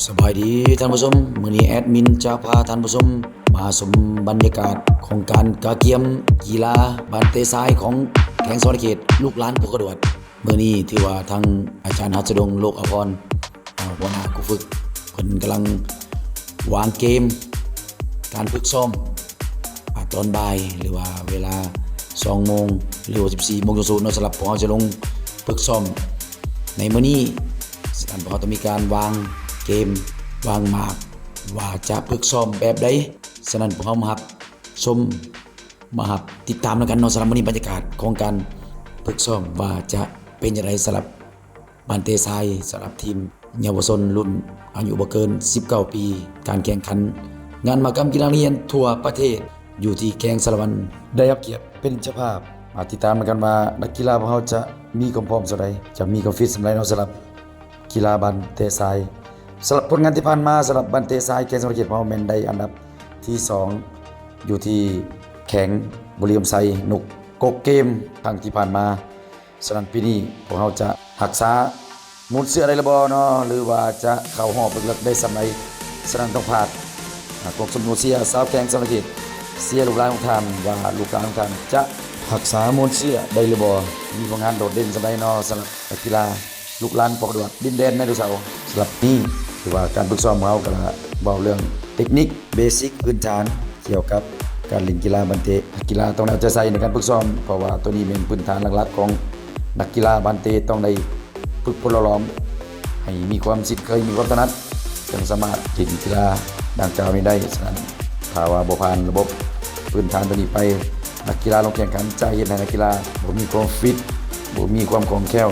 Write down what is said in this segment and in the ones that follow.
ສະບາຍດີທ່ານຜູ້ຊົມ, ມື້ນີ້ແອດມິນຈະພາທ່ານຜູ້ຊົມມາຊົມບັນຍາກາດຂອງການກະກຽມກິລາບານເຕະຊາຍຂອງແຂວງສະຫວັນນະເຂດ ລູກຫຼານພວກກະດວດ. ມື້ນີ້ຖືວ່າທາງອາຈານ ຫັດສະດົງ ໂລກອາພອນ ອາ ຫົວໜ້າຄູຝຶກ ເພິ່ນກຳລັງວາງເກມການຝຶກຊ້ອມ ອາ ຕອນບ່າຍ ຫຼືວ່າເວລາສອງໂມງ ຫຼືວ່າສິບສີ່ໂມງສູງໆເນາະ, ສຳລັບພວກເຮົາຈະລົງຝຶກຊ້ອມໃນມື້ນີ້. ສະນັ້ນ ພວກເຮົາຕ້ອງມີການວາງເກມ ວາງໝາກ ວ່າຈະຝຶກຊ້ອມແບບໃດ. ສະນັ້ນ ພວກເຮົາມາຮັບຊົມ ມາຮັບຕິດຕາມນຳກັນເນາະ. ສຳລັບມື້ນີ້ບັນຍາກາດຂອງການຝຶກຊ້ອມວ່າຈະເປັນຈັ່ງໃດ ສຳລັບບານເຕະຊາຍ ສຳລັບທີມເຍົາວະຊົນລຸ້ນອາຍຸບໍ່ເກີນສິບເກົ້າປີ, ການແຂ່ງຂັນງານມະຫະກຳກິລານັກຮຽນທົ່ວປະເທດ ຢູ່ທີ່ແຂວງສາລະວັນ ໄດ້ຮັບກຽດເປັນເຈົ້າພາບ. ມາຕິດຕາມນຳກັນວ່ານັກກິລາພວກເຮົາຈະມີຄວາມພ້ອມສ່ຳໃດ, ຈະມີຄວາມຟິດສ່ຳໃດເນາະ ສຳລັບ ກິລາບານເຕະຊາຍ. ສຳລັບຜົນງານທີ່ຜ່ານມາ ສຳລັບບານເຕະຊາຍແຂວງສະຫວັນນະເຂດຂອງເຮົາແມ່ນໄດ້ອັນດັບທີສອງ ຢູ່ທີ່ແຂວງບໍລິອຸດົມໄຊ ນົກກົກເກມຄັ້ງທີ່ຜ່ານມາ. ສະນັ້ນ ປີນີ້ພວກເຮົາຈະຮັກສາມູນເຊື້ອໄດ້ຫຼືບໍ່ເນາະ ຫຼືວ່າຈະເຂົ້າຮອບເລິກໆໄດ້ສ່ຳໃດ. ສະນັ້ນ ຕ້ອງຝາກ ອາ ກອງຊົນກອງເຊຍຊາວແຂວງສະຫວັນນະເຂດ ເຊຍລູກຫຼານຂອງທ່ານ ວ່າລູກຫຼານຂອງທ່ານຈະຮັກສາມູນເຊື້ອໄດ້ຫຼືບໍ່, ມີຜົນງານໂດດເດັ່ນສ່ຳໃດເນາະ ສຳລັບນັກກິລາ ລູກຫຼານພວກກະດວດ ດິນແດນໄດໂນເສົາ. ສຳລັບນີ້ຖືວ່າການຝຶກຊ້ອມຂອງເຮົາກະເວົ້າເລື່ອງເຕັກນິກ ເບສິກ ພື້ນຖານ ກ່ຽວກັບການຫຼິ້ນກິລາບານເຕະ. ນັກກິລາຕ້ອງໄດ້ເອົາໃຈໃສ່ໃນການຝຶກຊ້ອມ ເພາະວ່າໂຕນີ້ແມ່ນພື້ນຖານຫຼັກໆຂອງນັກກິລາບານເຕະ, ຕ້ອງໄດ້ຝຶກຝົນຫຼໍ່ຫຼອມໃຫ້ມີຄວາມຊິນເຄີຍ, ມີຄວາມຖະໜັດ, ຈຶ່ງສາມາດຫຼິ້ນກິລາດັ່ງກ່າວນີ້ໄດ້. ສະນັ້ນ ຖ້າວ່າບໍ່ຜ່ານລະບົບພື້ນຖານໂຕນີ້ໄປ, ນັກກິລາລົງແຂ່ງຂັນຈະເຮັດໃຫ້ນັກກິລາບໍ່ມີຄວາມຟິດ, ບໍ່ມີຄວາມຄ່ອງແຄ້ວ,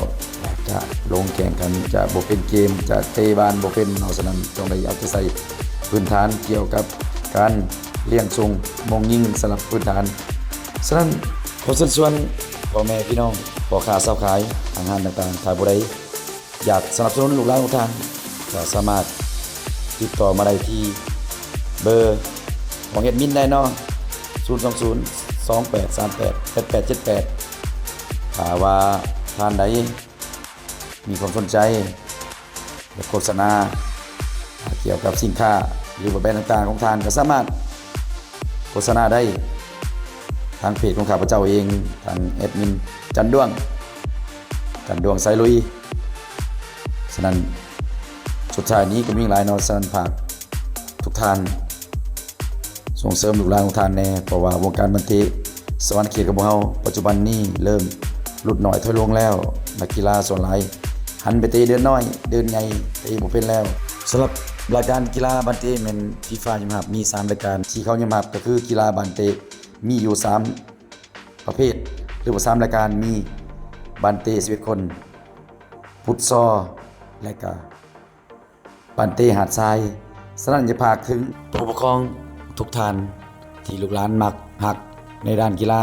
ຈະລົງແຂ່ງຂັນຈະບໍ່ເປັນເກມ, ຈະເຕະບານບໍ່ເປັນເນາະ. ສະນັ້ນ ຕ້ອງໄດ້ເອົາໃຈໃສ່ພື້ນຖານກ່ຽວກັບການລ້ຽງສົ່ງໂມງຍິງສຳລັບພື້ນຖານ. ສະນັ້ນ ຂໍເຊີນຊວນພໍ່ແມ່ພີ່ນ້ອງ ພໍ່ຄ້າຊາວຂາຍ ຫ້າງຮ້ານຕ່າງໆ, ຖ້າຜູ້ໃດ ຢາກສະໜັບສະໜູນລູກຫຼານຂອງທ່ານ ກໍສາມາດຕິດຕໍ່ມາໄດ້ທີ່ເບີຂອງແອດມິນໄດ້ເນາະ ສູນສອງສູນ ສອງແປດສາມແປດ ແປດແປດເຈັດແປດ. ຖ້າວ່າທ່ານໃດມີຄວາມສົນໃຈ ຢາກໂຄສະນາກ່ຽວກັບສິນຄ້າ ຫຼືວ່າແບຣນຕ່າງໆຂອງທ່ານ ກໍສາມາດໂຄສະນາໄດ້ທາງເພຈຂອງຂ້າພະເຈົ້າເອງ, ທາງແອດມິນຈັນດວງ ຈັນດວງໄຊລຸຍ. ສະນັ້ນ ສຸດທ້າຍນີ້ກໍມີຫຍັງຫຼາຍເນາະ, ສະນັ້ນ ຝາກທຸກທ່ານສົ່ງເສີມລູກຫຼານຂອງທ່ານແດ່, ເພາະວ່າວົງການບານເຕະສະຫວັນນະເຂດຂອງພວກເຮົາ ປັດຈຸບັນນີ້ເລີ່ມຫຼຸດໜ້ອຍຖອຍລົງແລ້ວ, ນັກກິລາສ່ວນຫຼາຍຫັນໄປເຕະເດີ່ນນ້ອຍ, ເດີ່ນໃຫຍ່ເຕະບໍ່ເປັນແລ້ວ. ສຳລັບລາຍການກິລາບານເຕະແມ່ນຟີຟາຍອມຮັບ ມີສາມລາຍການທີ່ເຂົາຍອມຮັບ ກໍຄືກິລາບານເຕະ ມີຢູ່ສາມປະເພດ ຫຼືວ່າສາມລາຍການ, ມີບານເຕະສິບເອັດຄົນ, ຟຸດຊໍ ແລະກະບານເຕະຫາດຊາຍ. ສະນັ້ນ ຢາກຝາກເຖິງຜູ້ປົກຄອງທຸກທ່ານທີ່ລູກຫຼານມັກຮັກໃນດ້ານກິລາ,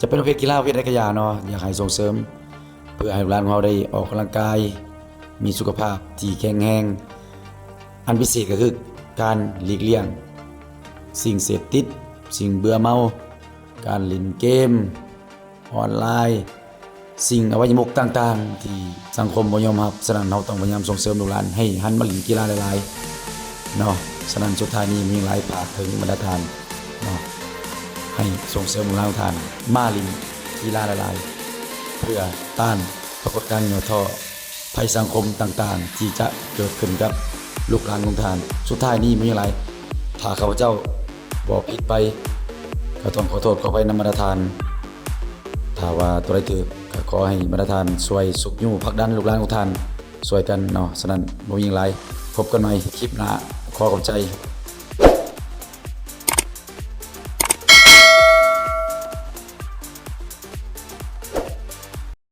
ຈະເປັນປະເພດກິລາປະເພດໃດກະຢ່າເນາະ, ຢາກໃຫ້ສົ່ງເສີມ ເພື່ອໃຫ້ລູກຫຼານຂອງເຮົາໄດ້ອອກກຳລັງກາຍ, ມີສຸຂະພາບທີ່ແຂງແຮງ. ອັນພິເສດກໍຄືການຫຼີກລ່ຽງສິ່ງເສບຕິດ, ສິ່ງເບື່ອເມົາ, ການຫຼິ້ນເກມອອນລາຍ, ສິ່ງອະໄວຍະມຸກຕ່າງໆທີ່ສັງຄົມບໍ່ຍອມຮັບ. ສະນັ້ນ ເຮົາຕ້ອງພະຍາຍາມສົ່ງເສີມລູກຫຼານໃຫ້ຫັນມາຫຼິ້ນກິລາຫຼາຍໆເນາະ. ສະນັ້ນ ສຸດທ້າຍນີ້ມີຫຍັງຫຼາຍ ຝາກເຖິງບັນດາທ່ານເນາະ, ໃຫ້ສົ່ງເສີມລູກຫຼານຂອງທ່ານມາຫຼິ້ນກິລາຫຼາຍໆ ເພື່ອຕ້ານປາກົດການຫຍໍ້ທໍ້ ໄພສັງຄົມຕ່າງໆທີ່ຈະເກີດຂຶ້ນກັບລູກຫຼານຂອງທ່ານ. ສຸດທ້າຍນີ້ບໍ່ມີຫຍັງຫຼາຍ, ຖ້າຂ້າພະເຈົ້າເວົ້າຜິດໄປ ກໍຕ້ອງຂໍໂທດຂໍອະໄພນຳບັນດາທ່ານ, ຖ້າວ່າຕົວໃດຖືກ ກໍຂໍໃຫ້ບັນດາທ່ານຊ່ວຍຊຸກຍູ້ຜັກດັນລູກຫຼານຂອງທ່ານ ຊ່ວຍກັນເນາະ. ສະນັ້ນ ບໍ່ມີຫຍັງຫຼາຍ, ພົບກັນໃໝ່ຄລິບໜ້າ. ຂໍຂອບໃຈ